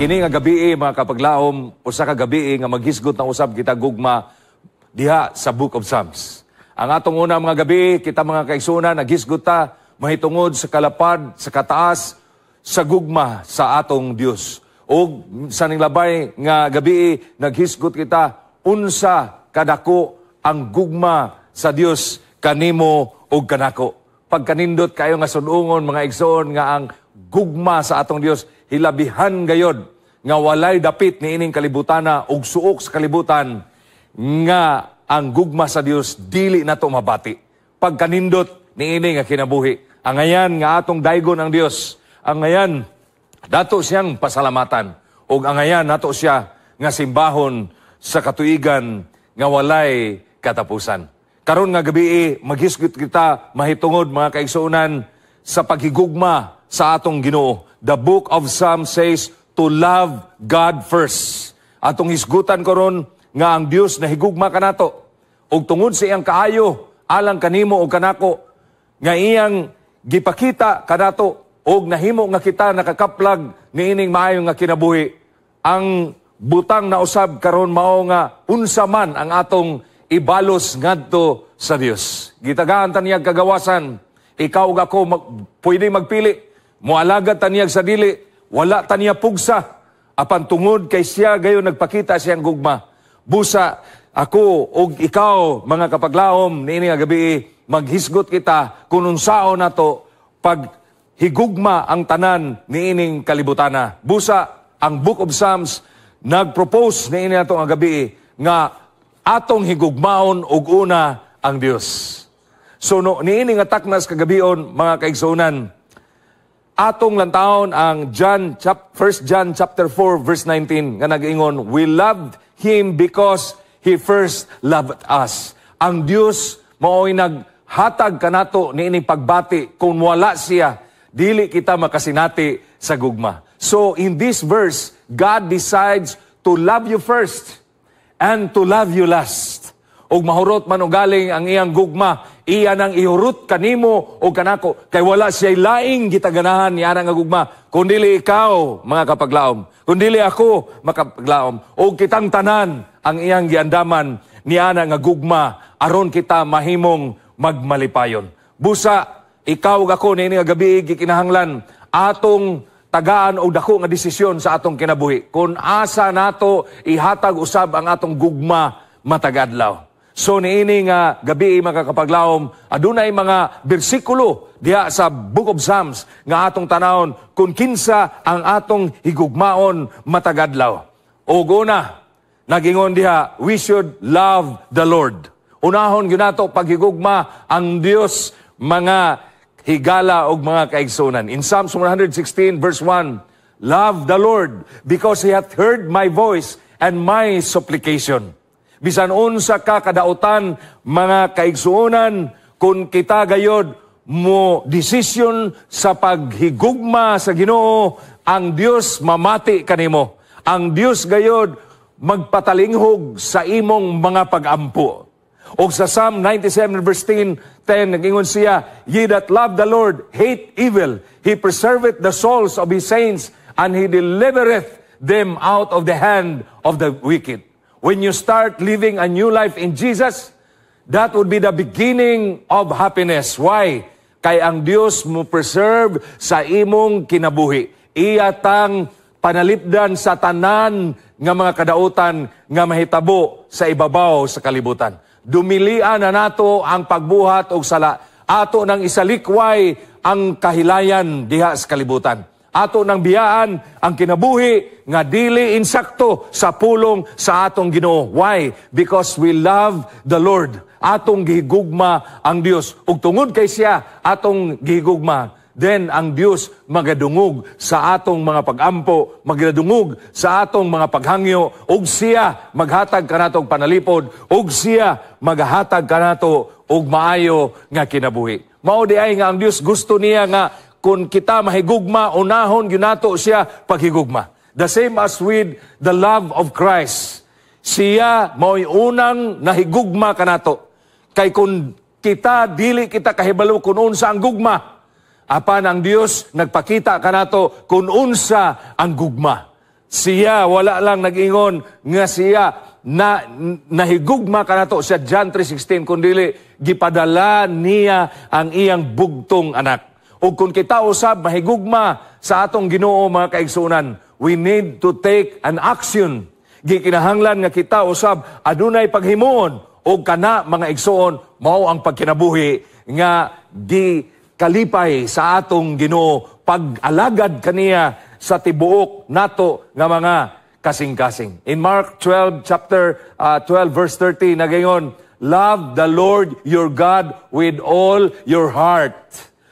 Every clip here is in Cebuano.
Kini nga gabii, mga kapaglaom, usa ka gabii nga maghisgot na usab kita gugma diha sa Book of Psalms. Ang atong una mga gabi, kita mga kaigsuonan, naghisgot ta mahitungod sa kalapad, sa kataas, sa gugma sa atong Dios. Og sa ninglabay nga gabi, naghisgot kita unsa kadako ang gugma sa Dios kanimo ug kanako. Pagkanindot kayo nga sudungon, mga igsoon, nga ang gugma sa atong Dios hilabihan gayod nga walay dapit niining kalibutana ug suok sa kalibutan nga ang gugma sa Dios dili nato mabati. Pagkanindot niini nga kinabuhi. Angayan nga atong daygon ang Dios. Angayan dato siyang pasalamatan ug angayan nato siya nga simbahon sa katuigan nga walay katapusan. Karon nga gabi, maghisgot kita mahitungod, mga kaigsuonan, sa paghigugma sa atong Ginoo. The Book of Psalms says to love God first. Atong hisgutan karon nga ang Dios nahigugma kanato. Ug tungod sa iyang kaayo alang kanimo ug kanako nga iyang gipakita kanato ug nahimo nga kita nakakaplag niining maayo nga kinabuhi. Ang butang na usab karon mao nga unsa man ang atong ibalos ngadto sa Dios. Gitagaan ta niyag kagawasan. Ikaw ug ako pwede magpili. Moalagad ta niyag sa dili, wala ta niya pugsa. Apan tungod kay siya gayon nagpakita siyang gugma. Busa ako ug ikaw, mga kapaglaom, niini nga gabi maghisgot kita kung unsaon nato pag higugma ang tanan niining kalibutana. Busa ang Book of Psalms nagpropose niini nato nga gabi nga atong higugmaon og una ang Dios. So no, niini nga taknas kagabion, mga kaigsuonan, atong lantawon ang John chap 1 John chapter 4 verse 19 nga nagaingon, "We loved him because he first loved us." Ang Dios mao'y naghatag kanato niining pagbati. Kung wala siya, dili kita makasinati sa gugma. So in this verse, God decides to love you first and to love you last. Ug mahurot man ugaling ang iyang gugma, iya nang ihurot kanimo o kanako, kay wala siya laing gitaganahan niya nga gugma, kundili ikaw, mga kapaglaom, kundili ako, makapaglaom, ug kitang tanan ang iyang giandaman niana nga gugma aron kita mahimong magmalipayon. Busa ikaw ug ako niini nga gabi gikinahanglan atong tagaan og dako nga desisyon sa atong kinabuhi kung asa nato ihatag usab ang atong gugma matag adlaw. So niini nga gabi, mga kapaglawom, adunay mga bersikulo diha sa Book of Psalms nga atong tanawon kung kinsa ang atong higugmaon matag adlaw. Ug una, nagingon diha, we should love the Lord. Unahon gyud nato paghigugma ang Dios, mga higala og mga kaigsunan. In Psalms 116 verse 1, "Love the Lord because He hath heard my voice and my supplication." Bisan unsa ka kadautan, mga kaigsuonan, kung kita gayod mo desisyon sa paghigugma sa Ginoo, ang Dios mamati kanimo. Ang Dios gayod magpatalinghog sa imong mga pagampo. Og sa Psalm 97 verse 10, 10 nagingon siya, "Ye that love the Lord, hate evil. He preserveth the souls of His saints, and He delivereth them out of the hand of the wicked." When you start living a new life in Jesus, that would be the beginning of happiness. Why? Kay ang Dios mo preserve sa imong kinabuhi. Iya tang panalipdan sa tanan nga mga kadautan nga mahitabo sa ibabaw sa kalibutan. Dumilian na nato ang pagbuhat og sala. Ato nang isalikway ang kahilayan diha sa kalibutan. Ato nang biyaan ang kinabuhi nga dili insakto sa pulong sa atong Ginoo. Why? Because we love the Lord. Atong gihigugma ang Dios. Ug tungod kay siya atong gihigugma, then ang Dios magadungog sa atong mga pagampo, magadungog sa atong mga paghangyo, ug siya maghatag kanatong panalipod, ug siya maghatag kanato og maayo nga kinabuhi. Mao di ay nga ang Dios gusto niya nga kung kita mahigugma, unahon gyud nato siya paghigugma. The same as with the love of Christ. Siya mao'y unang nahigugma kanato. Kay kung kita dili kita kahibalo kung unsa ang gugma, apan ang Dios nagpakita kanato kung unsa ang gugma. Siya wala lang nag-ingon nga siya na nahigugma kanato sa John 3:16, kundili gipadala niya ang iyang bugtong anak. Ug kung kita usab mahigugma sa atong Ginoo, mga kaigsuonan, we need to take an action. Gikinahanglan nga kita usab adunay paghimuon, ug kana, mga igsuon, mao ang pagkinabuhi nga gikalipay sa atong Ginoo, pag-alagad kaniya sa tibuok nato nga mga kasing-kasing. In Mark 12 chapter 12 verse 30, nagaingon, "Love the Lord your God with all your heart,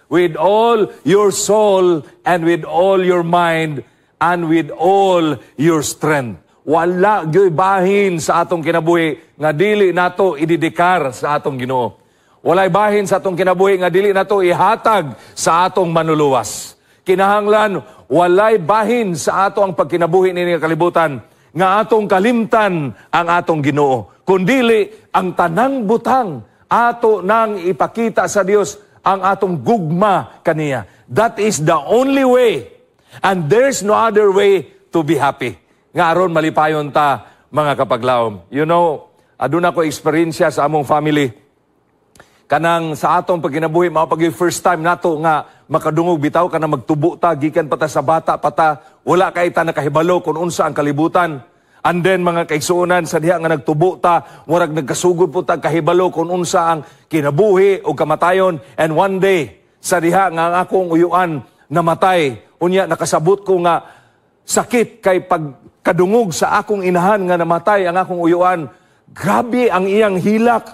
with all your soul, and with all your mind, and with all your strength." Wala gyoy bahin sa atong kinabuhi nga dili nato idedikar sa atong Ginoo. Walay bahin sa atong kinabuhi nga dili nato ihatag sa atong Manluluwas. Kinahanglan walay bahin sa ato ang pagkinabuhi niini nga kalibutan nga atong kalimtan ang atong Ginoo. Kundili ang tanang butang ato nang ipakita sa Dios ang atong gugma kaniya. That is the only way. And there's no other way to be happy. Nga aron malipayon ta, mga kapaglaom. Aduna ko eksperyensya sa among family. Kanang sa atong pagkinabuhi, mao pag first time nato nga makadungog bitaw, kanang magtubo ta, gikan pa ta sa bata pa ta, wala kay ta nakahibalo kung unsa ang kalibutan. And then, mga kaigsuonan, sa diha nga nagtubo ta, murag nagkasugod po ta kahibalo kung unsa ang kinabuhi o kamatayon. And one day, sa diha nga ang akong uyuan namatay, unya nakasabot ko nga sakit kay pagkadungog sa akong inahan nga namatay ang akong uyuan, grabe ang iyang hilak.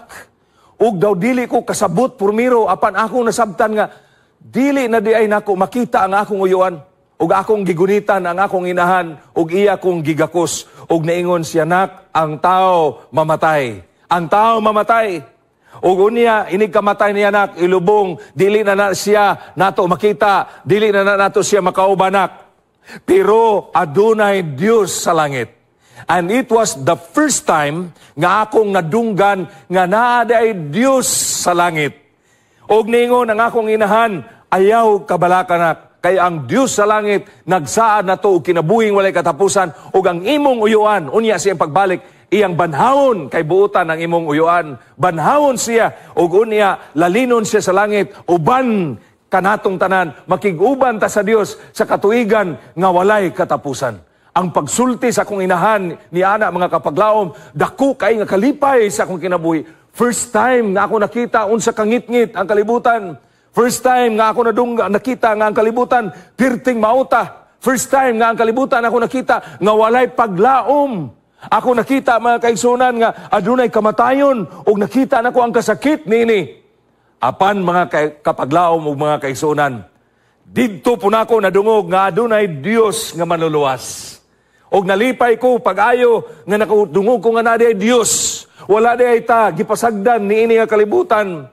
Ug daw dili ko kasabot purmiro, apan akong nasabtan nga dili na diay nako makita ang akong uyuan, ug akong gigunitan ang akong inahan ug iya kong gigakos, ug naingon siya, "Nak, ang tao mamatay. Ang tao mamatay. Ug unya inig kamatay niya, nak, ilubong, dili na na siya nato makita, dili na na nato siya makauban, nak. Pero adunay Dios sa langit." And it was the first time nga akong nadunggan nga naa diay Dios sa langit. Og ningon ang akong inahan, "Ayaw kabalaka, nak, kay ang Dios sa langit nagsaad nato og kinabuhing walay katapusan, ug ang imong uyuan, unya siyang pagbalik, iyang banhawon kay buotan ang imong uyuan. Banhawon siya ug unya lalinon siya sa langit uban kanatong tanan, makig-uban ta sa Dios sa katuigan nga walay katapusan." Ang pagsulti sa akong inahan ni ana, mga kapaglaom, dako kay nga kalipay sa akong kinabuhi. First time nga ako nakita unsa kangitngit ang kalibutan. First time nga ako nakita nga ang kalibutan pirting mauta. First time nga ang kalibutan ako nakita nga walay paglaom. Ako nakita, mga kaigsunan, nga adunay kamatayon ug nakita nako ang kasakit niini. Apan, mga kapaglaom ug mga kaigsunan, didto po nako nadungog nga adunay Dios nga Manluluwas. Og nalipay ko pag-ayo nga nakadungog ko nga naa diay Dios. Wala diay ta gipasagdan niini nga kalibutan.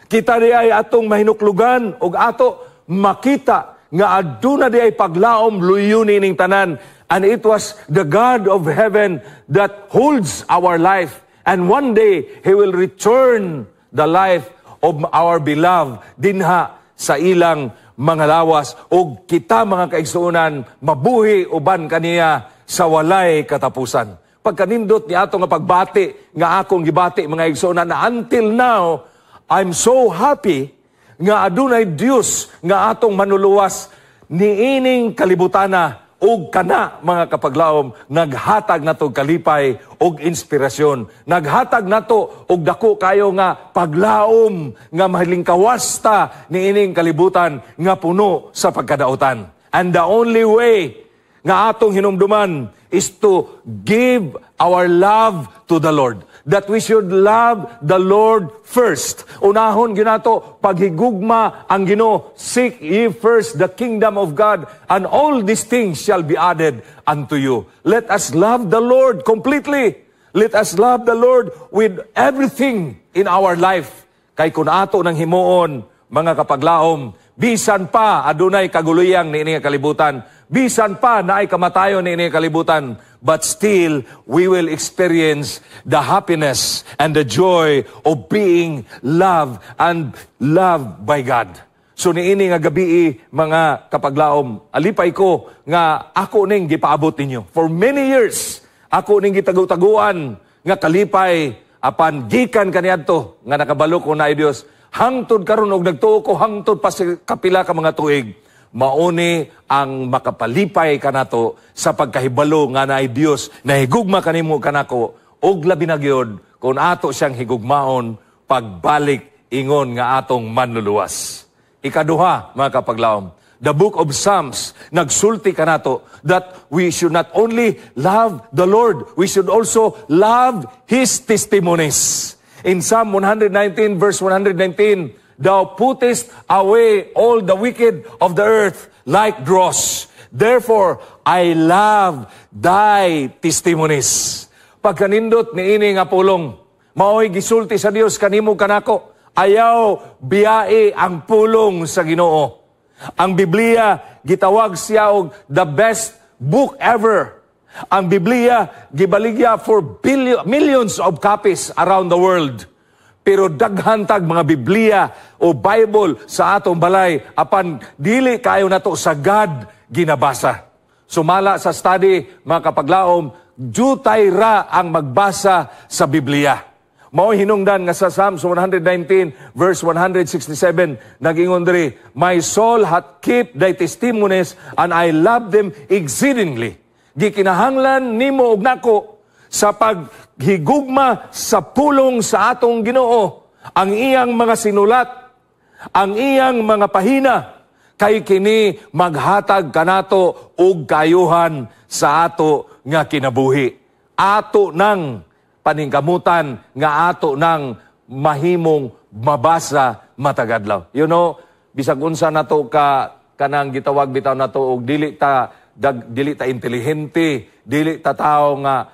Kita diay atong mahinuklugan ug ato makita nga aduna diay paglaom luyo niining tanan. And it was the God of heaven that holds our life. And one day, He will return the life of our beloved dinha sa ilang mga lawas. O kita, mga kaigsuonan, mabuhi uban kaniya sa walay katapusan. Pagkanindot ni ato nga pagbati nga akong gibati, mga igsuonan, na until now, I'm so happy nga adunay Dios nga atong Manluluwas niining kalibutana, ug kana, mga kapaglaom, naghatag nato kalipay ug inspirasyon, naghatag nato og dako kayo nga paglaom nga mahalingkawas ta niining kalibutan nga puno sa pagkadautan. And the only way nga atong hinumduman is to give our love to the Lord. That we should love the Lord first. Unahon gyud nato paghigugma ang Ginoo. "Seek ye first the kingdom of God, and all these things shall be added unto you." Let us love the Lord completely. Let us love the Lord with everything in our life. Kay kung ato nang himuon, mga kapaglaom, bisan pa adunay kaguluyang niini nga kalibutan, bisan pa naay kamatayon niini nga kalibutan, but still we will experience the happiness and the joy of being loved and loved by God. So niini nga gabi, mga kapaglaom, alipay ko nga ako ning gipaabot ninyo. For many years, ako ning gitagu-taguan nga kalipay, apan gikan kaniadto nga nakabalo ko naay Dios hangtod karon og nagtuo ko hangtod pa sa kapila ka mga tuig, mauni ang makapalipay kanato sa pagkahibalo nga naay Dios nahigugma kanimo, kanako, og labi na gyud kung ato siyang higugmaon pagbalik ingon nga atong Manluluwas. Ikaduha, mga kapaglaom, the Book of Psalms nagsulti kanato that we should not only love the Lord, we should also love His testimonies. In Psalm 119 verse 119, "Thou puttest away all the wicked of the earth like dross. Therefore, I love thy testimonies." Pagkanindot ni ini nga pulong, mao'y gisulti sa Dios kanimo, kanako, ayaw biyai ang pulong sa Ginoo. Ang Biblia gitawag siya og the best book ever. Ang Biblia gibaligya for billion, millions of copies around the world. Pero daghan tag mga Biblia o Bible sa atong balay, apan dili kayo nato sagad ginabasa. Sumala sa study, mga kapaglaom, jutay ra ang magbasa sa Biblia. Mao hinungdan nga sa Psalms 119 verse 167 nagingon diri, "My soul hath kept thy testimonies and I love them exceedingly." Gikinahanglan nimo ug nako sa paghigugma sa pulong sa atong Ginoo, ang iyang mga sinulat, ang iyang mga pahina, kay kini maghatag kanato og kayuhan sa ato nga kinabuhi. Ato nang paningkamutan nga ato nang mahimong mabasa matag adlaw. Bisag unsa nato ka kanang gitawag bitaw nato og dili ta intelihente, dili ta tao nga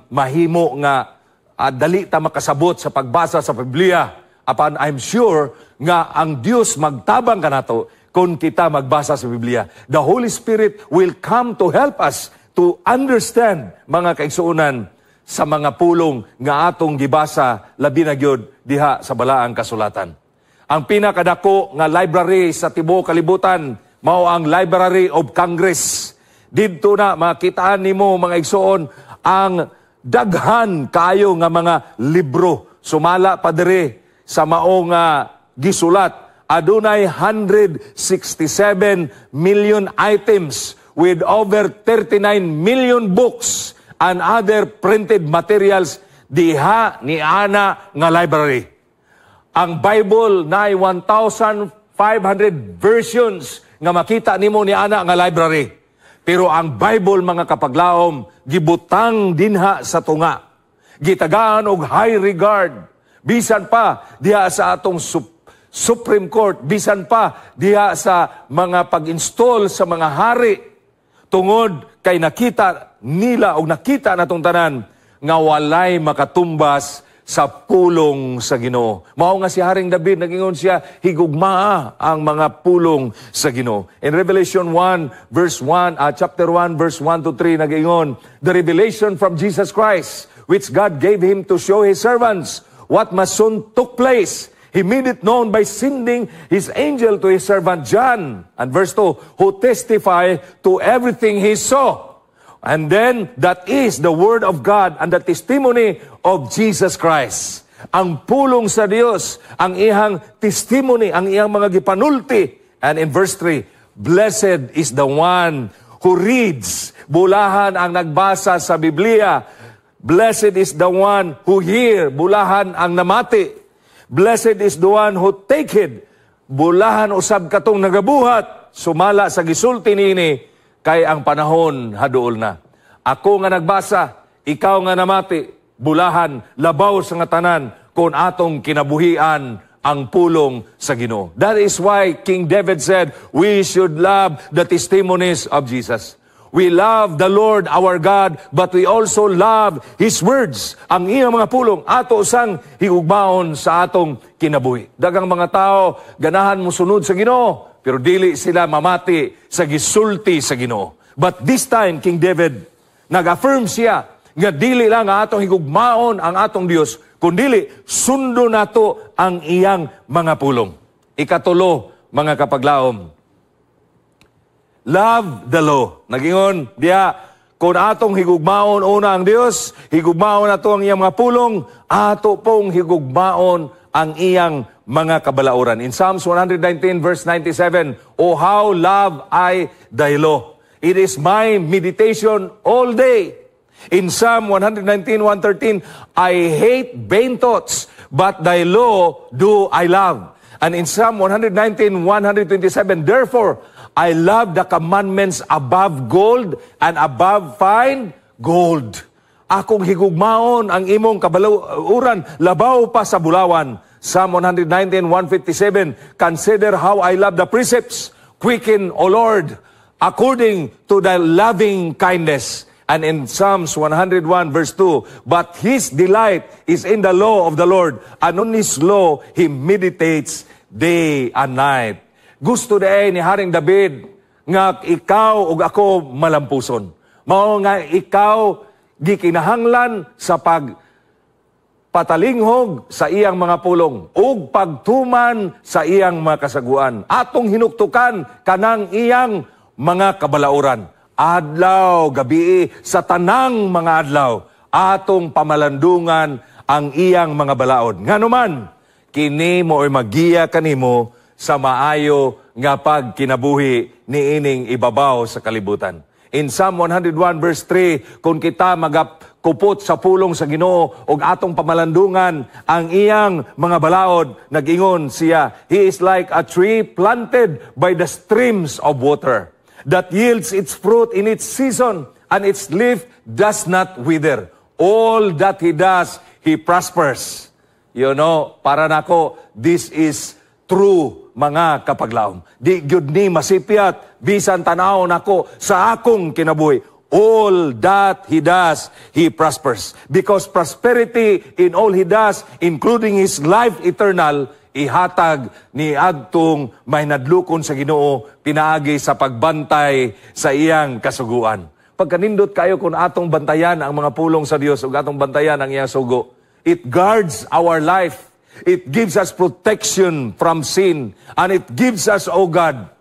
mahimo nga dali ta makasabot sa pagbasa sa Biblia. Apan I'm sure nga ang Dios magtabang kanato kung kita magbasa sa Biblia. The Holy Spirit will come to help us to understand, mga kaigsuonan, sa mga pulong nga atong gibasa, labi na gyud diha sa Balaang Kasulatan. Ang pinakadako nga library sa tibuok kalibutan mao ang Library of Congress. Didto na makitaan nimo, mga igsoon, ang daghan kayo nga mga libro. Sumala pa diri sa mao nga gisulat, adunay 167 million items with over 39 million books and other printed materials diha ni ana nga library. Ang Bible naay 1,500 versions nga makita nimo ni ana nga library. Pero ang Bible, mga kapaglaom, gibutang dinha sa tunga. Gitagaan og high regard. Bisan pa diha sa atong Supreme Court, bisan pa diha sa mga pag-install sa mga hari, tungod kay nakita nila o nakita natong tanan nga walay makatumbas sa pulong sa Ginoo. Mao nga si Haring David nagingon siya, higugmaa ang mga pulong sa Ginoo. In Revelation 1 verse 1, chapter 1 verse 1 to 3 nagingon, "The revelation from Jesus Christ, which God gave him to show his servants what must soon took place. He made it known by sending his angel to his servant John." And verse 2, "Who testify to everything he saw." And then, that is the word of God and the testimony of Jesus Christ. Ang pulong sa Dios, ang iyang testimony, ang iyang mga gipanulti. And in verse 3, "Blessed is the one who reads." Bulahan ang nagbasa sa Biblia. "Blessed is the one who hear." Bulahan ang namati. "Blessed is the one who take heed." Bulahan usab katong nagabuhat. Sumala sa gisulti nini, kay ang panahon haduol na. Ako nga nagbasa, ikaw nga namati, bulahan labaw sa nga tanan kung atong kinabuhian ang pulong sa Ginoo. That is why King David said, we should love the testimonies of Jesus. We love the Lord our God, but we also love His words. Ang iyang mga pulong, ato sang higugmaon sa atong kinabuhi. Daghang mga tao, ganahan mo sunod sa Ginoo, pero dili sila mamati sa gisulti sa Ginoo. But this time, King David, nag-affirm siya nga dili lang ang atong higugmaon ang atong Dios, kundili sundo nato ang iyang mga pulong. Ikatulo, mga kapaglaom, love the law. Nagingon diya, kung atong higugmaon una ang Dios, higugmaon nato ang iyang mga pulong, ato pong higugmaon ang iyang mga kabalauran. In Psalms 119 verse 97, "Oh, how love I thy law. It is my meditation all day." In Psalm 119, 113, "I hate vain thoughts, but thy law do I love." And in Psalm 119, 127, "Therefore, I love the commandments above gold and above fine gold." Akong higugmaon ang imong kabalauran, labaw pa sa bulawan. Psalm 119, 157, "Consider how I love the precepts. Quicken, O Lord, according to thy loving kindness." And in Psalms 101 verse 2, "But his delight is in the law of the Lord, and on his law he meditates day and night." Gusto diay ni Haring David nga ikaw ug ako malampuson. Mao nga ikaw gikinahanglan sa pag patalinghog sa iyang mga pulong ug pagtuman sa iyang mga kasaguan. Atong hinuktukan kanang iyang mga kabalauran. Adlaw, gabi, sa tanang mga adlaw, atong pamalandungan ang iyang mga balaod. Nganuman, kini mo magiya kanimo sa maayo nga pagkinabuhi niining ibabaw sa kalibutan. In Psalm 101 verse 3, kung kita magakupot sa pulong sa Ginoo ug atong pamalandungan ang iyang mga balaod, nagingon siya, "He is like a tree planted by the streams of water that yields its fruit in its season and its leaf does not wither. All that he does, he prospers." Para nako, this is true, mga kapaglaom. Di gyud ni masipyat bisan tanaw nako sa akong kinabuhi. All that he does, he prospers. Because prosperity in all he does, including his life eternal, ihatag ni adtong may nadlukon sa Ginoo pinaagi sa pagbantay sa iyang kasuguan. Pagkanindot kayo kung atong bantayan ang mga pulong sa Dios ug atong bantayan ang iyang sugo. It guards our life. It gives us protection from sin. And it gives us, O God,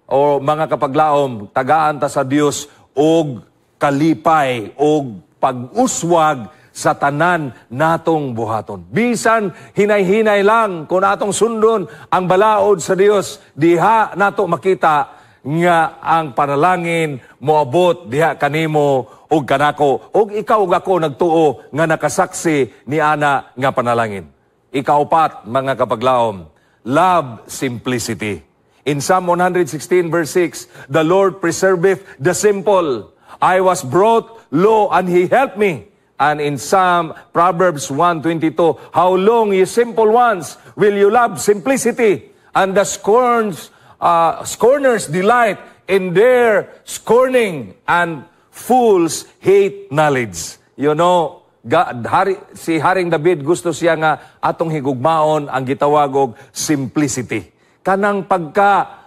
o mga kapaglaom, tagaan ta sa Dios og kalipay og pag-uswag sa tanan natong buhaton. Bisan hinay-hinay lang kung atong sundon ang balaod sa Dios, diha nato makita nga ang panalangin moabot diha kanimo ug kanako ug ikaw ug ako nagtuo nga nakasaksi ni ana nga panalangin. Ikaupat, mga kapaglaom, love simplicity. In Psalm 116 verse 6, "The Lord preserveth the simple. I was brought low and He helped me." And in Psalm Proverbs 1:22, "How long, ye simple ones, will you love simplicity? And the scorners delight in their scorning, and fools hate knowledge." God, si Haring David gusto siya nga atong higugmaon ang gitawag og simplicity. Kanang pagka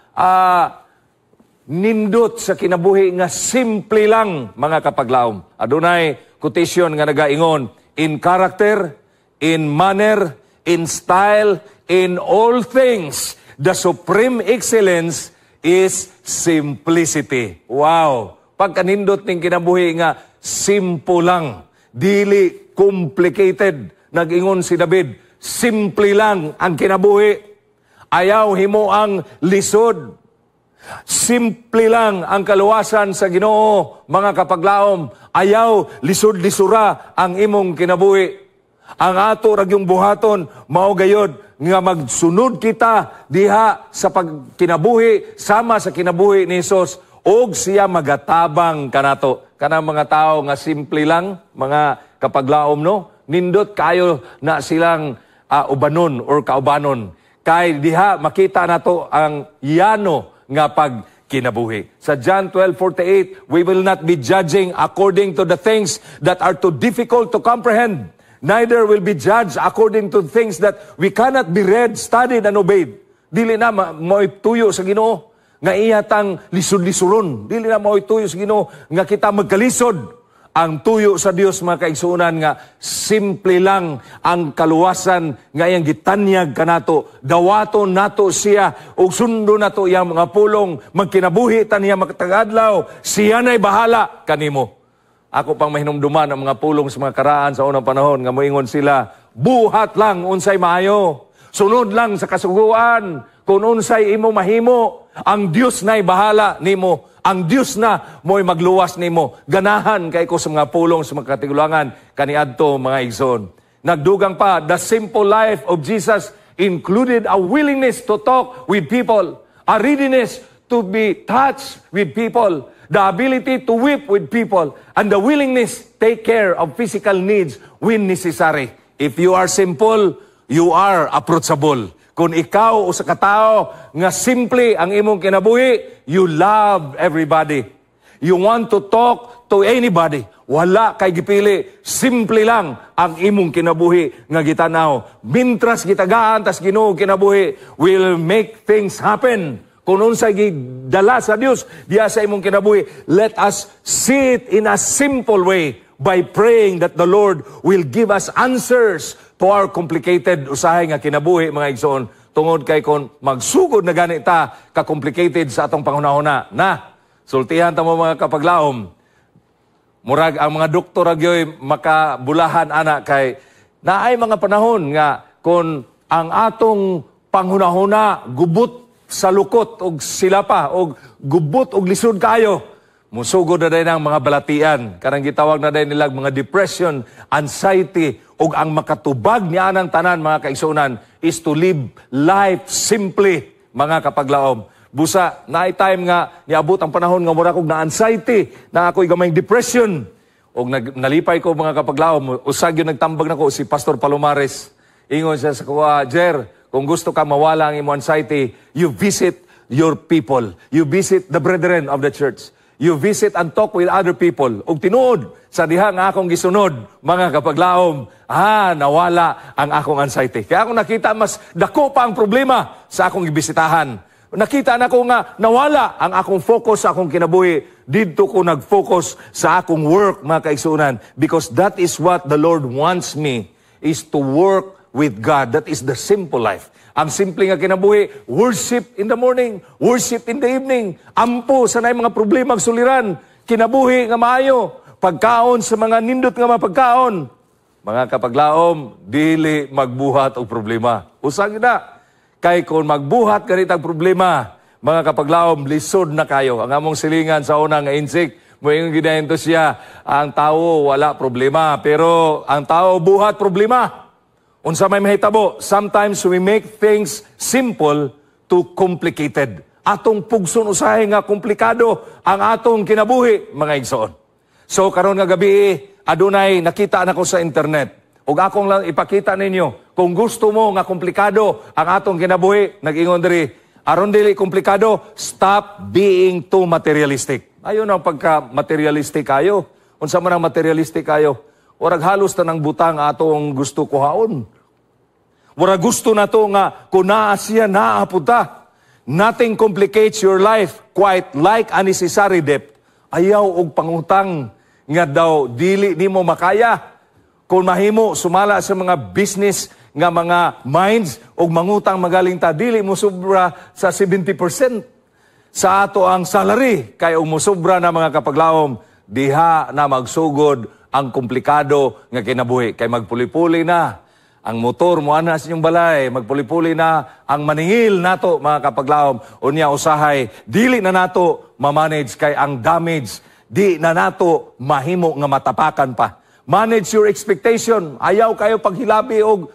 nindot sa kinabuhi nga simple lang, mga kapaglaom. Adunay quotation nga nagaingon, "In character, in manner, in style, in all things, the supreme excellence is simplicity." Wow! Pagkanindot ning kinabuhi nga simple lang, dili complicated. Nag-ingon si David, simple lang ang kinabuhi. Ayaw himo ang lisod. Simple lang ang kaluwasan sa Ginoo, mga kapaglaom. Ayaw lisod-lisura ang imong kinabuhi. Ang ato ra gyung buhaton mao gayod nga magsunod kita diha sa pagkinabuhi sama sa kinabuhi ni Hesus og siya magatabang kanato. Kanang mga tao nga simple lang, mga kapaglaom, no, nindot kayo na silang ubanon or kaubanon kay diha makita nato ang yano nga pagkinabuhi. Sa John 12:48, "We will not be judging according to the things that are too difficult to comprehend. Neither will be judged according to things that we cannot be read, studied, and obeyed." Dili na mo'y tuyo sa Ginoo nga iya tang lisod-lisuron. Dili na mo'y tuyo sa Ginoo nga kita magkalisod. Ang tuyo sa Dios, mga kaigsuonan, nga simple lang ang kaluwasan nga iyang gitanyag kanato. Dawaton nato siya ug sundon nato iyang mga pulong, magkinabuhi ta niya matag adlaw, siya na'y bahala kanimo. Ako pang mahinumduman ang mga pulong sa mga karaan sa unang panahon nga moingon sila, "Buhat lang unsay maayo. Sunod lang sa kasuguan, kung unsay imo mahimo, ang Dios na'y bahala nimo. Ang Dios na mo'y magluwas nimo." Ganahan kay ko sa mga pulong sa mga katigulangan kaniadto, mga igsoon. Nagdugang pa, the simple life of Jesus included a willingness to talk with people, a readiness to be touched with people, the ability to weep with people, and the willingness to take care of physical needs when necessary. If you are simple, you are approachable. Kung ikaw usa ka tawo nga simple ang imong kinabuhi, you love everybody. You want to talk to anybody. Wala kay gipili. Simple lang ang imong kinabuhi nga gitanaw. Mintras gitagaan tas Ginoo kinabuhi, will make things happen. Kung unsay gidala sa Dios diya sa imong kinabuhi, let us see it in a simple way by praying that the Lord will give us answers to our complicated usahay nga kinabuhi, mga igsoon, tungod kay kon magsugod na gani ta ka-complicated sa atong panghunahuna na sultihan ta mo, mga kapaglaom, murag ang mga doktor agyoy makabulahan ana, kay naay mga panahon nga kon ang atong panghunahuna gubot sa lukot og sila pa og gubot og lisod kayo, musugod na dayon ang mga balatian, kanang gitawag na dayon nilag mga depression, anxiety. Ug ang makatubag niya anang tanan, mga kaigsuonan, is to live life simply, mga kapaglaom. Busa naay time nga niabot ang panahon nga mura kog na anxiety na ako'y gamay depression og nalipay ko, mga kapaglaom, usag yun nagtambag nako si Pastor Palomares. Ingon siya sa kuha, "Jer, kung gusto ka mawala ang imong anxiety, you visit your people. You visit the brethren of the church. You visit and talk with other people." Ug tinuod, sa diha nga akong gisunod, mga kapaglaom, nawala ang akong anxiety. Kaya akong nakita, mas dako pa ang problema sa akong gibisitahan. Nakita na ko nga nawala ang akong focus sa akong kinabuhi. Didto ko nag-focus sa akong work, mga kaigsuonan, because that is what the Lord wants me, is to work with God. That is the simple life. Ang simple nga kinabuhi, worship in the morning, worship in the evening, ampo sa naay mga problema suliran, kinabuhi nga maayo, pagkaon sa mga nindot nga mga pagkaon. Mga kapaglaom, dili magbuhat og problema. Usag na. Kay kung magbuhat ganit ang problema, mga kapaglaom, lisod na kayo. Ang among silingan sa una nga insik, moingon ginayon to siya, ang tao wala problema, pero ang tao buhat problema. Unsa may mahitabo? Sometimes we make things simple to complicated. Atong pugson usahay nga komplikado ang atong kinabuhi, mga igsoon. So karon nga gabi, adunay nakita nako sa internet. Ug akong lang ipakita ninyo, kung gusto mo nga komplikado ang atong kinabuhi, nag-ingon diri, aron dili komplikado, stop being too materialistic. Ayon ang pagka materialistic kayo. Unsa man ang materialistic kayo? Warag halos tanang butang atong gusto kuhaon. Wala gusto na to nga kung naa siya, naa pud ta. Nothing complicates your life quite like unnecessary debt. Ayaw og pangutang nga daw dili nimo makaya. Kung mahimo, sumala sa mga business nga mga minds og mangutang magaling ta, dili mo sobra sa 70% sa ato ang salary, kay og mosobra na, mga kapaglaom, diha na magsugod ang komplikado nga kinabuhi, kay magpuli-puli na ang motor mo ana sa inyong balay, magpuli-puli na ang maningil nato, mga kapaglaom. Unya usahay dili na nato ma-manage, kay ang damage di na nato mahimo nga matapakan pa. Manage your expectation. Ayaw kayo paghilabi og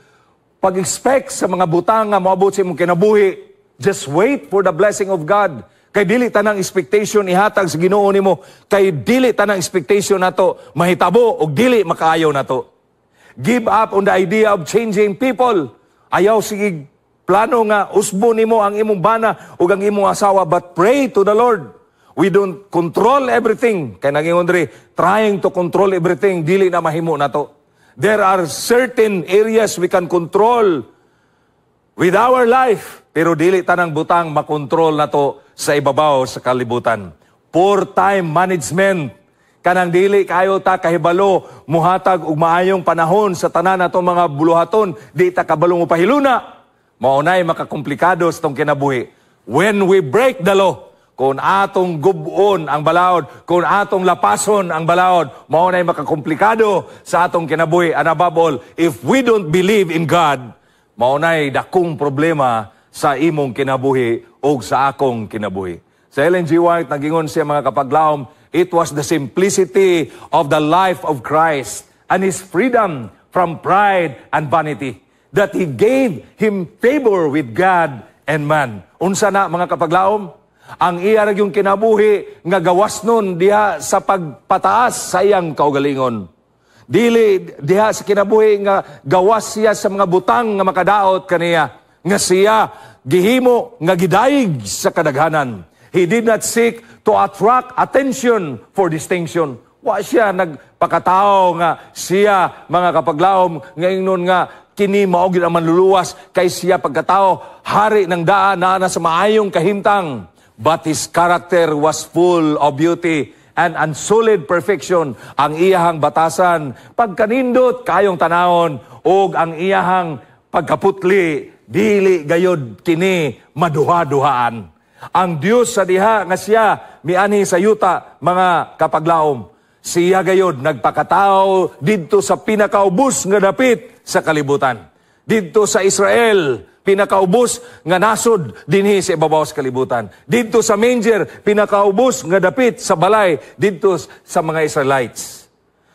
pag-expect sa mga butang nga moabot sa imong kinabuhi. Just wait for the blessing of God. Kay dili tanang expectation ihatag sa Ginoo nimo. Kay dili tanang expectation nato mahitabo og dili makaayo nato. Give up on the idea of changing people. Ayaw sige plano nga usbo nimo ang imong bana ug ang imong asawa, but pray to the Lord. We don't control everything. Kay nagingon diri, trying to control everything, dili na mahimo nato. There are certain areas we can control with our life, pero dili tanang butang makontrol nato sa ibabaw sa kalibutan. Poor time management. Kanang dili kayo ta kahibalo muhatag og maayong panahon sa tanan natong mga buluhaton, di ta kabalo mo pahiluna. Mao nay makakomplikado sa tong kinabuhi. When we break the law, kung atong gub-on ang balaod, kung atong lapason ang balaod, mao nay makakomplikado sa atong kinabuhi. And above all, if we don't believe in God, mao nay dakong problema sa imong kinabuhi o sa akong kinabuhi. Sa Ellen G. White, nagingon siya, mga kapaglaom, it was the simplicity of the life of Christ and His freedom from pride and vanity that He gave Him favor with God and man. Unsa na, mga kapaglaom? Ang iya ra yung kinabuhi nga gawas nun diha sa pagpataas sa iyang kaugalingon. Dili diha sa kinabuhi nga gawas siya sa mga butang nga makadaot kaniya, nga siya gihimo nga gidayig sa kadaghanan. He did not seek to attract attention for distinction. Wa siya nagpakatao nga siya, mga kapaglaom, nga ingnon nga kini mao gid ang manluluwas kay siya pagkatao hari ng daan naa na sa maayong kahimtang. But his character was full of beauty and unsullied perfection. Ang iyahang batasan, pagkanindot kayong tanawon, ug ang iyahang pagkaputli, dili gayod kini maduha-duhaan. Ang Dios sa diha nga siya mianhi sa yuta, mga kapaglaom, siya gayod nagpakatao didto sa pinakaubos nga dapit sa kalibutan. Didto sa Israel, pinakaubos nga nasod dinhi sa ibabaw sa kalibutan. Didto sa manger, pinakaubos nga dapit sa balay didto sa mga Israelites.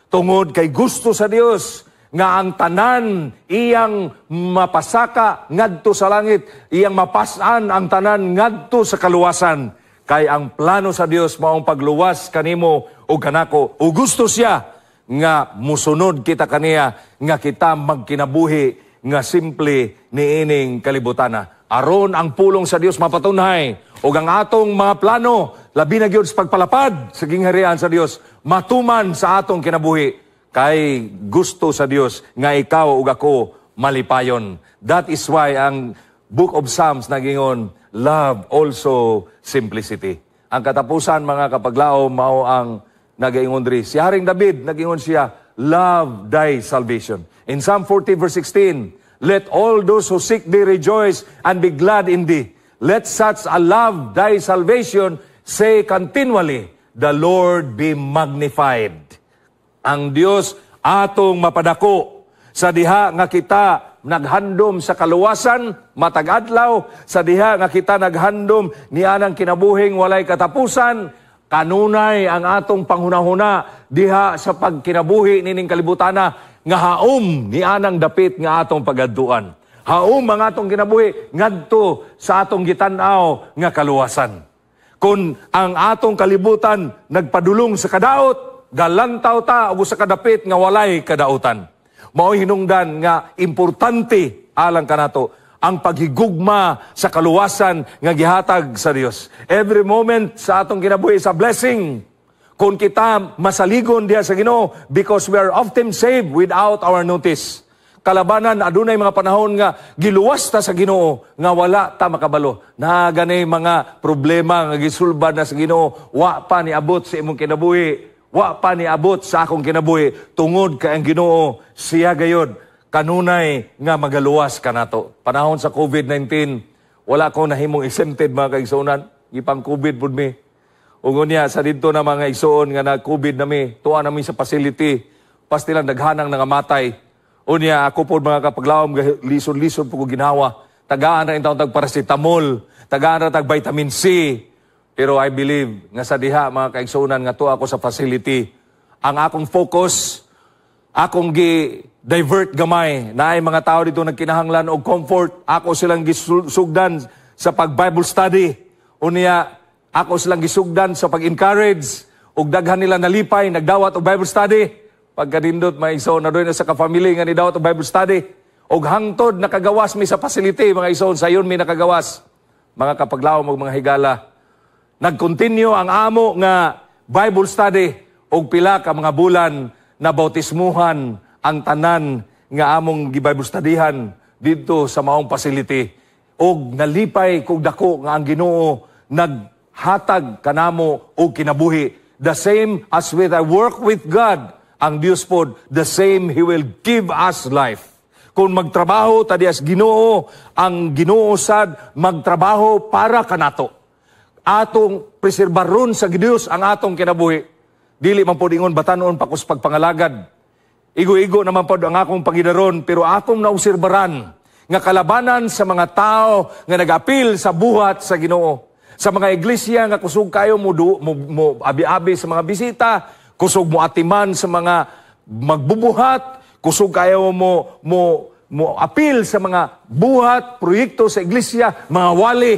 Tungod kay gusto sa Dios nga ang tanan iyang mapasaka ngadto sa langit, iyang mapasan ang tanan ngadto sa kaluwasan. Kay ang plano sa Dios maong pagluwas kanimo ug kanako. Ug gusto siya nga musunod kita kaniya, nga kita magkinabuhi nga simple niining kalibutana. Aron ang pulong sa Dios mapatunhay ug ang atong mga plano, labi na gyud sa pagpalapad sa gingharian sa Dios, matuman sa atong kinabuhi, kay gusto sa Dios nga ikaw ug ako malipayon. That is why ang Book of Psalms nagingon, "Love also simplicity." Ang katapusan, mga kapaglaom, mao ang nagaingon diri. Si Haring David, nagingon siya, "Love thy salvation." In Psalm 40 verse 16, "Let all those who seek thee rejoice and be glad in thee. Let such a love thy salvation say continually, 'The Lord be magnified.'" Ang Dios atong mapadako sa diha nga kita naghandom sa kaluwasan matag adlaw, sa diha nga kita naghandom nianang kinabuhing walay katapusan. Kanunay ang atong panghunahuna diha sa pagkinabuhi nining kalibutana nga haom nianang dapit nga atong pagadtuan. Haom ang atong kinabuhi ngadto sa atong gitan-aw nga kaluwasan. Kung ang atong kalibutan nagpadulong sa kadaot, galantaw ta og sa kadapit nga walay kadautan. Mao hinungdan nga importante alang kanato ang paghigugma sa kaluwasan nga gihatag sa Dios. Every moment sa atong kinabuhi sa blessing kung kita masaligon diha sa Ginoo, because we are often saved without our notice. Kalabanan, adunay mga panahon nga giluwas ta sa Ginoo nga wala ta makabalo. Na gani mga problema nga gisulbad na sa Ginoo, wa pa niabot sa imong kinabuhi, wa pa niabot sa akong kinabuhi, tungod kay ang Ginoo siya gayod kanunay nga magaluwas kanato. Panahon sa COVID-19, wala ko nahimong exempted, mga kaigsuonan, gipang COVID pud mi. Ug unya sa didto na mga igsuon nga na COVID na mi, tuwa na mi sa facility. Pastilan daghanang nangamatay. Unya ako pod, mga kapaglaom, lisod-lisod po ko ginawa. Tagaan ra intawon tag paracetamol, tagaan ra tag vitamin C. Pero I believe nga sa diha, mga kaigsuonan, nga tuwa ako sa facility, ang akong focus, akong gi divert gamay. Naay mga tao dito nagkinahanglan og comfort, ako silang gisugdan sa pag Bible study. Unya ako silang gisugdan sa pag-encourage ug daghan nila nalipay, nagdawat og Bible study. Pagkanindot, may igsoon na doon sa ka-family nga nidawat og Bible study. Og hangtod nakagawas mi sa facility, mga igsoon, sayon mi nakagawas. Mga kapaglaom og mga higala, nag-continue ang amo nga Bible study og pila ka mga bulan na bautismuhan ang tanan nga among gi-Bible studyhan didto sa maong facility. Og nalipay kog dako nga ang Ginoo naghatag kanamo og kinabuhi. The same as with I work with God, ang Dios pod, the same He will give us life. Kung magtrabaho ta diha sa Ginoo, ang Ginoo sad magtrabaho para kanato. Atong preserbaron sa Dios ang atong kinabuhi. Dili man pod ingon batanon pa kus pagpangalagad. Igo-igo naman pod ang akong pangidaron, pero akong naobserbaran nga kalabanan sa mga tao nga nagapil sa buhat sa Ginoo. Sa mga iglesia nga kusog kayo mo abi-abi sa mga bisita, kusog mo atiman sa mga magbubuhat, kusog kayo mo apil sa mga buhat, proyekto sa iglesia, mga wali.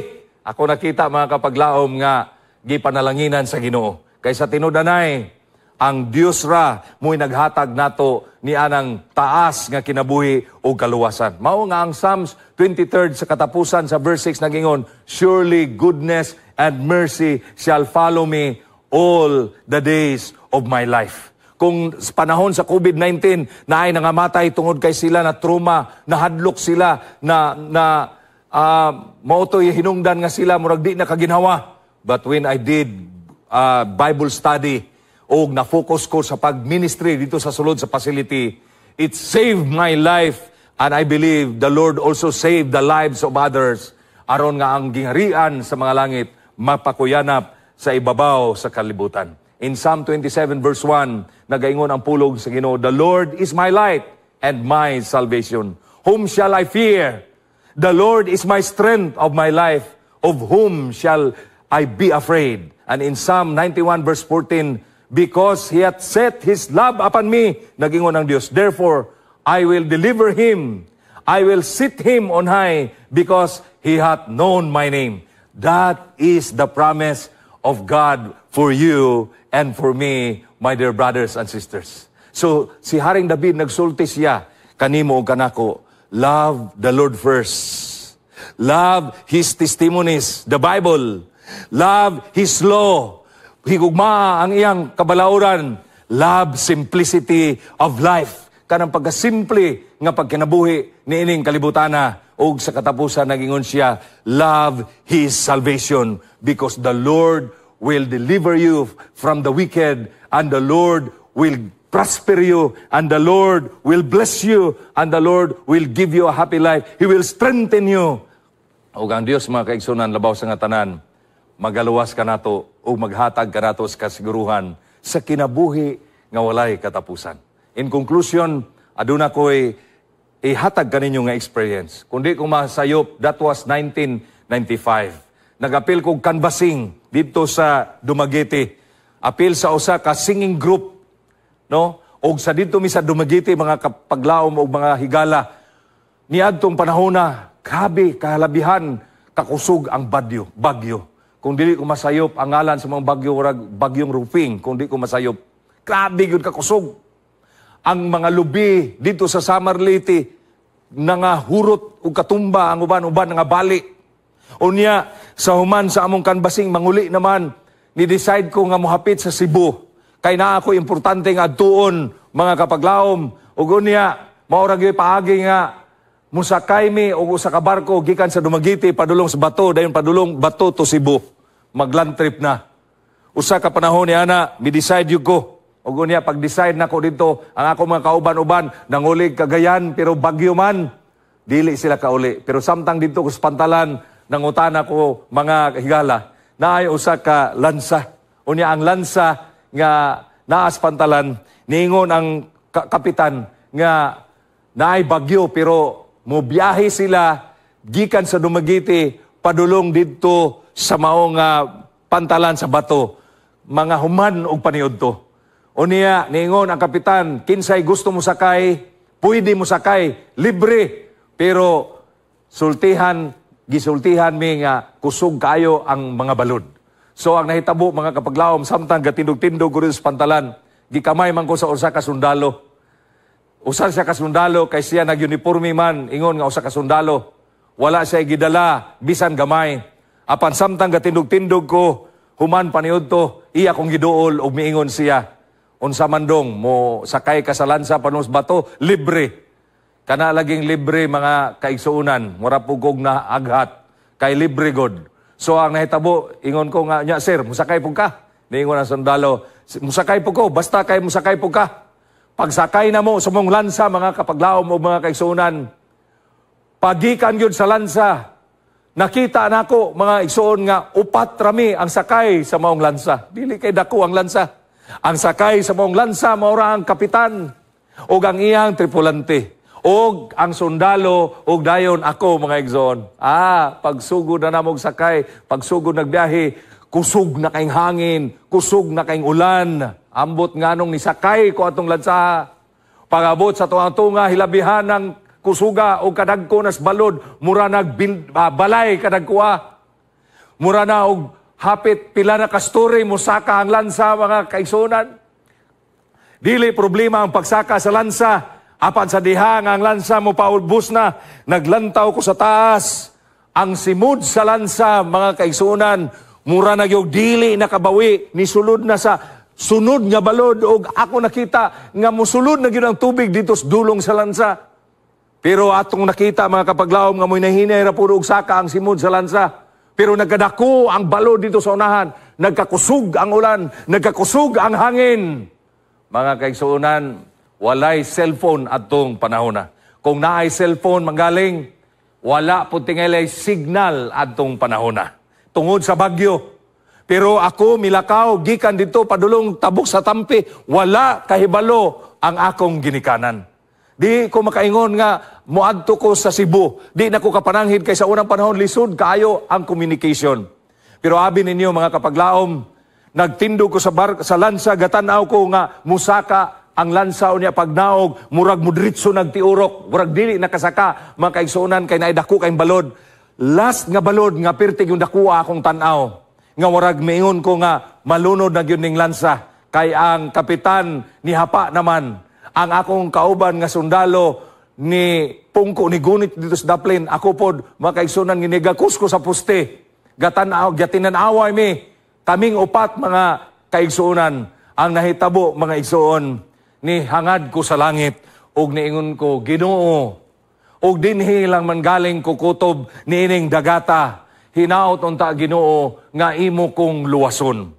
Ako nakita, mga kapaglaom, nga gipanalanginan sa Ginoo. Kaysa tinud-anay, ang Dios ra mo'y naghatag nato ni anang taas nga kinabuhi o kaluwasan. Mao nga ang Psalms 23rd sa katapusan sa verse 6 nagingon, "Surely goodness and mercy shall follow me all the days of my life." Kung sa panahon sa COVID-19 naay nangamatay tungod kay sila na trauma, nahadlok sila na na mao to'y hinungdan nga sila murag di na kaginhawa. But when I did Bible study og na-focus ko sa pag-ministry dito sa sulod sa facility, it saved my life and I believe the Lord also saved the lives of others aron nga ang gingharian sa mga langit mapakuyanap sa ibabaw sa kalibutan. In Psalm 27 verse 1, nagaingon ang pulong sa Ginoo, "The Lord is my light and my salvation. Whom shall I fear? The Lord is my strength of my life. Of whom shall I be afraid?" And in Psalm 91 verse 14, "Because He hath set His love upon me," nagingon ang Dios, "therefore I will deliver him. I will sit him on high because he hath known my name." That is the promise of God for you and for me, my dear brothers and sisters. So, si Haring David nagsulti siya, kanimo ug kanako, love the Lord first. Love His testimonies, the Bible. Love His law. Higugma ang iyang kabalauran. Love simplicity of life. Kanang pagkasimple nga pagkinabuhi niining kalibutana ug sa katapusan nagingon siya, love His salvation because the Lord will deliver you from the wicked and the Lord will prosper you and the Lord will bless you and the Lord will give you a happy life. He will strengthen you. Ug ang Dios, mga kaigsunan, labaw sa nga tanan, magaluwas kanato ug maghatag kanato sa kasiguruhan sa kinabuhi nga walay katapusan. In conclusion, aduna ko'y ihatag kaninyo nga experience. Kung di ko masayop, that was 1995. Nagapil kog canvassing dito sa Dumaguete. Apil sa usa ka singing group, no? Og sa dito mi sa Dumaguete, mga kapaglaom og mga higala, niadtong panahona, grabe kalabihan kakusog ang bagyo. Kung dili ko masayop, ang ngalan sa mga bagyo murag bagyong Rufing, kung di ko masayop. Grabe gyud kakusog. Ang mga lubi dito sa Samar, Leyte, nangahurot og katumba ang uban-uban nga bali. Unya sa human sa among canvassing manguli naman ni decide ko nga mohapit sa Cebu. Kay naa ako importante nga adtuon, mga kapaglaom, ug unya mao ra gyud paagi nga musakay mi og usa ka barko gikan sa Dumaguete padulong sa Bato, dayon padulong Bato to Cebu. Magland trip na. Usa ka panahon ni ana, mi decide yun ko. Ug unya pag-decide nako dito, ang ako mga kauban-uban nangulig Cagayan pero bagyo man, dili sila kauli. Pero samtang dito ko sa pantalan, nangutana ko, mga higala, naay usa ka lansa. Unya ang lansa nga naa sa pantalan, niingon ang kapitan nga naay bagyo pero mobiyahe sila gikan sa Dumaguete padulong didto sa maong pantalan sa Bato mga human og paniudto. Unya niingon ang kapitan, kinsay gusto mo sakay, pwede mo sakay, libre. Pero sultihan, gisultihan mi nga kusog kayo ang mga balod. So ang nahitabo, mga kapaglaom, samtang gatindog-tindog ko sa pantalan, gikamay man ko sa usa ka sundalo. Usa siya ka sundalo kay siya nag-uniforme man, ingon nga usa ka sundalo. Wala siya gidala bisan gamay. Apan samtang gatindog-tindog ko, human paniudto, iya kong giduol ug miingon siya, "Unsa man dong, mo sakay ka sa lansa padulong sa Bato, libre." Kana laging libre, mga kaigsuonan, mura pugog na aghat kay libre god. So ang nahitabo, ingon ko nga, "Nya sir, musakay pug ka?" Niingon ang sundalo, "Musakay po ko, basta kay musakay po ka." Pagsakay na mo sa mong lansa, mga kapaglaom o mga kaigsuonan, pagikan gyud sa lansa, nakita nako, mga igsoon, nga upat rami ang sakay sa maong lansa. Dili kay dako ang lansa. Ang sakay sa maong lansa mao ra ang kapitan ug ang iyang tripulante og ang sundalo ug dayon ako, mga igsoon. Pagsugod na namog sakay, pagsugod nagbiyahe, kusog na kayong hangin, kusog na kayong ulan. Ambot nganong nisakay ko atong lansa. Pagabot sa tuang tunga, hilabihan ng kusuga o kadagko nas balod, mura nag balay kadagkoa. Mura na og hapit pila na ka-story musaka ang lansa, mga kaigsunan. Dili problema ang pagsaka sa lansa. Apan sa diha nga ang lansa mo paubos na, naglantaw ko sa taas. Ang simud sa lansa, mga kaigsunan, mura na gyud dili nakabawi, nisulod na sa sunod nga balod og ako nakita nga musulod na gyud ang tubig dito sa dulong sa lansa. Pero atong nakita, mga kapaglaom, nga mo'y nahinay ra puro og saka ang simod sa lansa. Pero nagkadako ang balod dito sa unahan, nagkakusog ang ulan, nagkakusog ang hangin. Mga kaigsuonan, walay cellphone atong panahon na. Kung naay cellphone manggaling, wala po tingalay signal atong panahon na. Tungod sa bagyo. Pero ako milakaw gikan dito padulong tabok sa Tampi, wala kahibalo ang akong ginikanan. Di ko makaingon nga moadto ko sa Cebu. Di na ko kapananghid kay sa unang panahon lisod kaayo ang communication. Pero abi ninyo, mga kapaglaom, nagtindog ko sa lansa, gatan-aw ko nga musaka ang lansa. Unya pagnaog, murag mudritso nagtiurok, murag dili nakasaka, mga kaigsuonan, kay naidako kay balod. Last nga balod nga pertig yung dakuha akong tan-aw nga murag miingon ko nga malunod na gyud ning lansa kay ang kapitan ni hapa naman. Ang akong kauban nga sundalo ni pungko, ni gunit dito sa daplin. Ako pod, mga kaigsuonan, ginigakos ko sa poste. Gatan-aw, gatinan-away mi kaming upat, mga kaigsuonan. Ang nahitabo, mga igsuon, ni hangad ko sa langit ug niingon ko, "Ginoo, ug dinhi lang man galing ko kutob niining dagata, hinaot unta, Ginoo, nga imo kong luwason.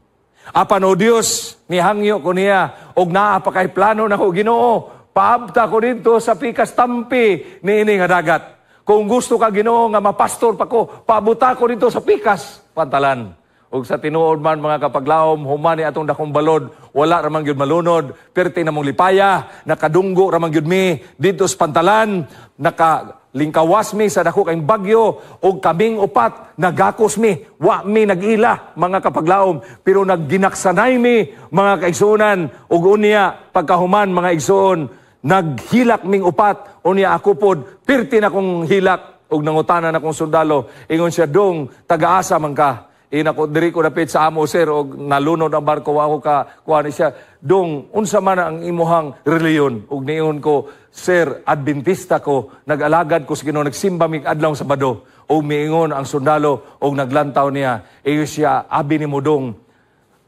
Apan o Dios," nihangyo ko niya, "og naa pa kay plano nako, Ginoo, paabta ko dito sa pikas tampi niini nga dagat. Kung gusto ka, Ginoo, nga mapastor pa ko, paabuta ko dito sa pikas pantalan." Ug sa tinuod man, mga kapaglaom, human ni atong dakong balod, wala ramang gyud malunod, perti namong lipaya, nakadunggo ramang gyud mi dito sa pantalan, nakalingkawas mi sa dako kayong bagyo, ug kaming upat, nagakos mi, wa mi nag-ila, mga kapaglaom, pero nagginaksanay mi, mga kaigsuonan, ug unya, pagkahuman, mga igsuon, naghilak ming upat, unya ako pod, perti na kong hilak, ug nangutana na kong sundalo, ingon siya, "Dong, tagaasa man ka?" Inako, "Diri ko dapit sa amo, sir, og nalunod ang barko, wa ako ka kuha." Ni siya, "Dong, unsa man ang imuhang reliyon?" Ug niingon ko, "Sir, Adventista ko, nag-alagad ko sa Ginoo, nagsimba mig adlaw Sabado." Ug miingon ang sundalo og naglantaw niya. Ingon siya, "Abi nimo, dong,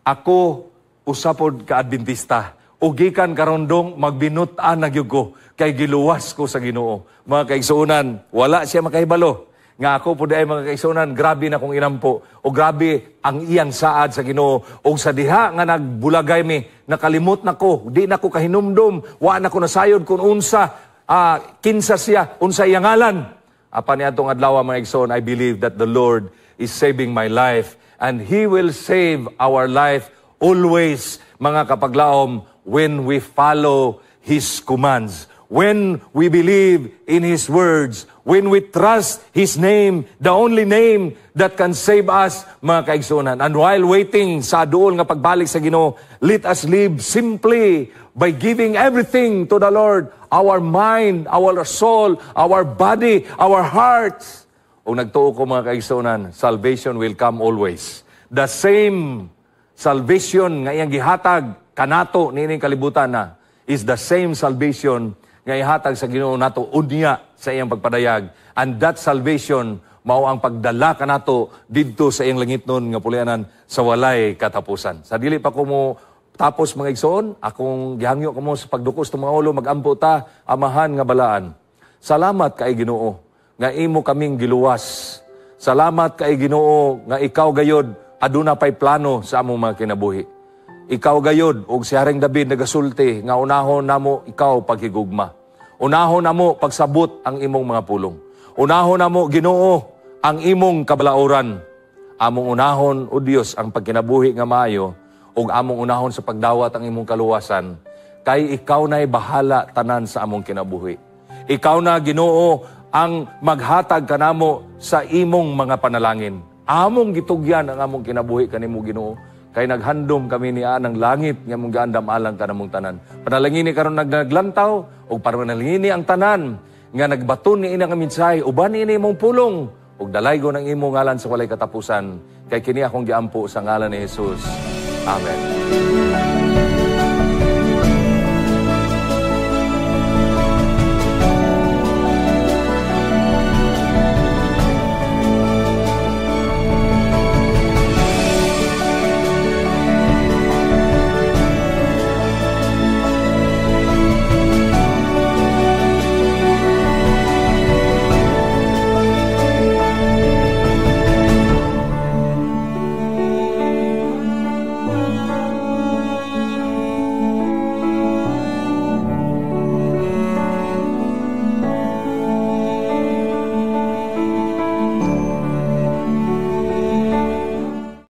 ako usa pod ka Adventista. Ug gikan karon, dong, magbinut-an na gyud ko kay giluwas ko sa Ginoo." Mga kaigsuonan, wala siya makahibalo nga ako po ay, mga kaigsuonan, grabe na kong inampo o grabe ang iyang saad sa Ginoo. O sa diha nga nagbulagay mi, nakalimot na ko, di na ko kahinumdum, wa na ko nasayod kung unsa kinsa siya, unsa iyang ngalan. Apan niadtong adlaw, mga igsoon, I believe that the Lord is saving my life and He will save our life always, mga kapaglaom, when we follow His commands, when we believe in His words, when we trust His name, the only name that can save us, mga kaigsunan. And while waiting sa duol nga pagbalik sa Ginoo, let us live simply by giving everything to the Lord, our mind, our soul, our body, our hearts. O nagtuo ko, mga kaigsunan, salvation will come always. The same salvation nga iyang gihatag kanato niining kalibutan na is the same salvation nga ihatag sa Ginoo nato unya sa iyang pagpadayag. And that salvation mao ang pagdala kanato didto sa iyang langitnon nga pulianan sa walay katapusan. Sa dili pa ko mo tapos, mga igsoon, akong gihangyo kamo sa pagdukos ng mga ulo, magampo ta. Amahan nga balaan, salamat kay Ginoo nga imo kaming giluwas. Salamat kay Ginoo nga ikaw gayod Aduna pay plano sa among mga kinabuhi. Ikaw gayod ug si Haring David nagasulti nga unahon namo ikaw paghigugma. Unahon namo pagsabot ang imong mga pulong. Unahon namo, Ginoo, ang imong kabalaoran. Among unahon, o Dios, ang pagkinabuhi nga maayo ug among unahon sa pagdawat ang imong kaluwasan kay ikaw na'y bahala tanan sa among kinabuhi. Ikaw na, Ginoo, ang maghatag kanamo sa imong mga panalangin. Among gitugyan ang among kinabuhi kanimo, Ginoo, kay naghandom kami ni anang langit nga among giandam alang kanamong tanan. Panalangini karon naglantaw ug panalangini ang tanan nga nagbaton ni ina nga mensahe uban ini imong pulong ug dalaygon ang imong ngalan sa walay katapusan, kay kini akong giampo sa ngalan ni Jesus. Amen.